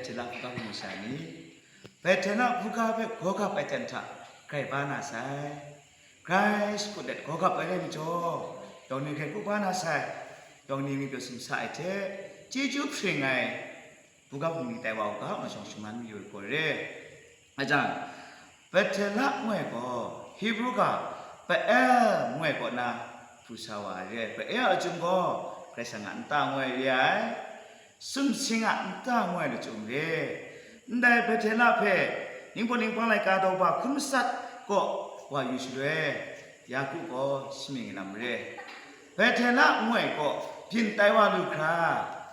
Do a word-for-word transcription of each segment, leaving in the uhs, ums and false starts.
Bethela hkungga hpung masha ni, Bethela hkungga hpe gaw gap ai ten hta grai ba na sai. Grai shakut let gaw gap ai rai majaw, yawng ni hkrai kru ba na sai. Yawng ni ngwi pyaw simsa ai hte, chyeju hpring ai hkungga hpung ni tai wa u ga, ma shawng shaman mayu ai gaw re. Ajan, Bethela ngu ai gaw, Hebru ga Ba'el ngu ai kaw na hpu sa wa ai re. Ba'el a lachyum gaw, Karai Kasang a nta ngu ai re ai. Sumsing a nta ngu ai lachyum re. Ndai Bethela hpe, Ningpawt Ninghpang laika daw ba hkun matsat kaw wa yu shaloi, Yaku gaw shamying lam re. Bethela ngu ai kaw byin tai wa lu hkra,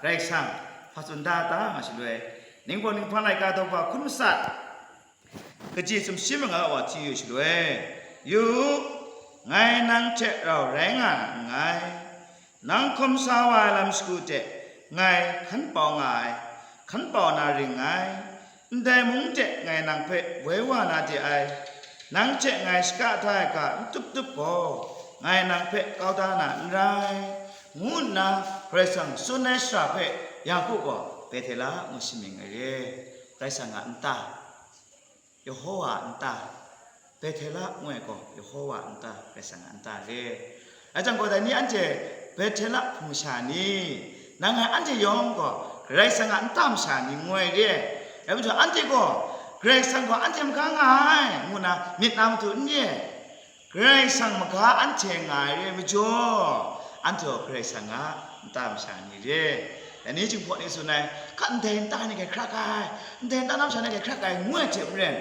Karai Kasang hpa tsun da ta nga shaloi, Ningpawt Ninghpang laika daw ba hkun matsat, kaji sumshi manga wa hti yu shaloi, yu u, ngai nang hte rau rai nga nngai. Nang hkum sa wa ai lam shagu hte ngai hkan pau nga ai, hkan pau na ring ngai. Ndai mung hte ngai nang hpe woi wa na de ai, nang hte ngai shaka da ai ga n tup tup gaw, ngai nang hpe kau da na n rai, ngu nna Karai Kasang tsun ai shara hpe Yaku gaw Bethela ngu shamying ai re. Karai Kasang a nta, Yehowa a nta, Bethela ngu ai gaw Yehowa a nta, Karai Kasang a nta re. Rai jang gaw, dai ni anhte Bethela hpung masha ni, nang ngai anhte yawng gaw Karai Kasang a nta masha ni ngu ai re. Rai majaw, anhte gaw Karai Kasang gaw anhte maga nga ai, ngu nna myit na matu n re. Karai Kasang maga anhte nga ai re majaw, anhte gaw Karai Kasang a nta masha ni re. Dai ni Jinghpaw ni tsun ai, hkat ndai nta ni grai hkrak ai, ndai nta na masha ni grai hkrak ai, ngu ai hte maren,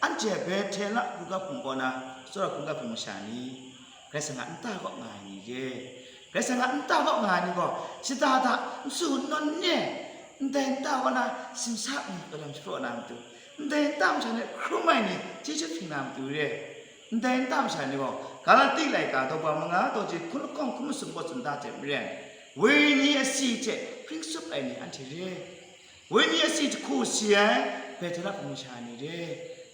anhte Bethela hkungga hpung kaw na, tsawra hkungga hpung masha ni, Karai Kasang a nta kaw nga ai ni re. Karai Kasang a nta kaw nga ai ni gaw, shada da, n su n nawn n re, ndai nta kaw na simsa n lam shapraw na matu, ndai nta masha ni hkrum ai ni chyeju hpring na matu re. Ndai nta masha ni gaw, Galati laika daw ba manga daw ji hkun lahkawng hkun masum gaw tsun da hte maren, wenyi asi hte hpring tsup ai ni anhte re. Wenyi asi jahku si ai Bethela hpung masha ni re.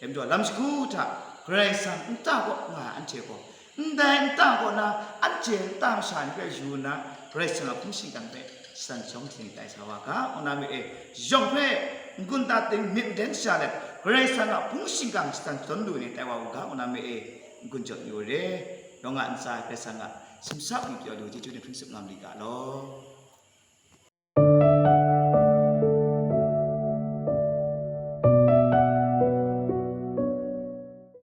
Dai majaw, lam shagu hta Karai Kasang nta kaw nga ai anhte gaw, ndai nta kaw na anhte nta masha ni hpe yu nna, Karai Kasang a hpung shingkang hpe shatan shawng hte ni tai sa wa ga, ngu na ma e. Yawng hpe n-gun ta ting myit n den sha let, Karai Kasang a hpung shingkang shatan shadawn lu ai ni tai wa u ga, ngu na ma e. N-gun jaw yu re. Yawng a ntsa Karai Kasang a simsa mung pyaw lu chyeju ni hpring tsup nga ma li ga law.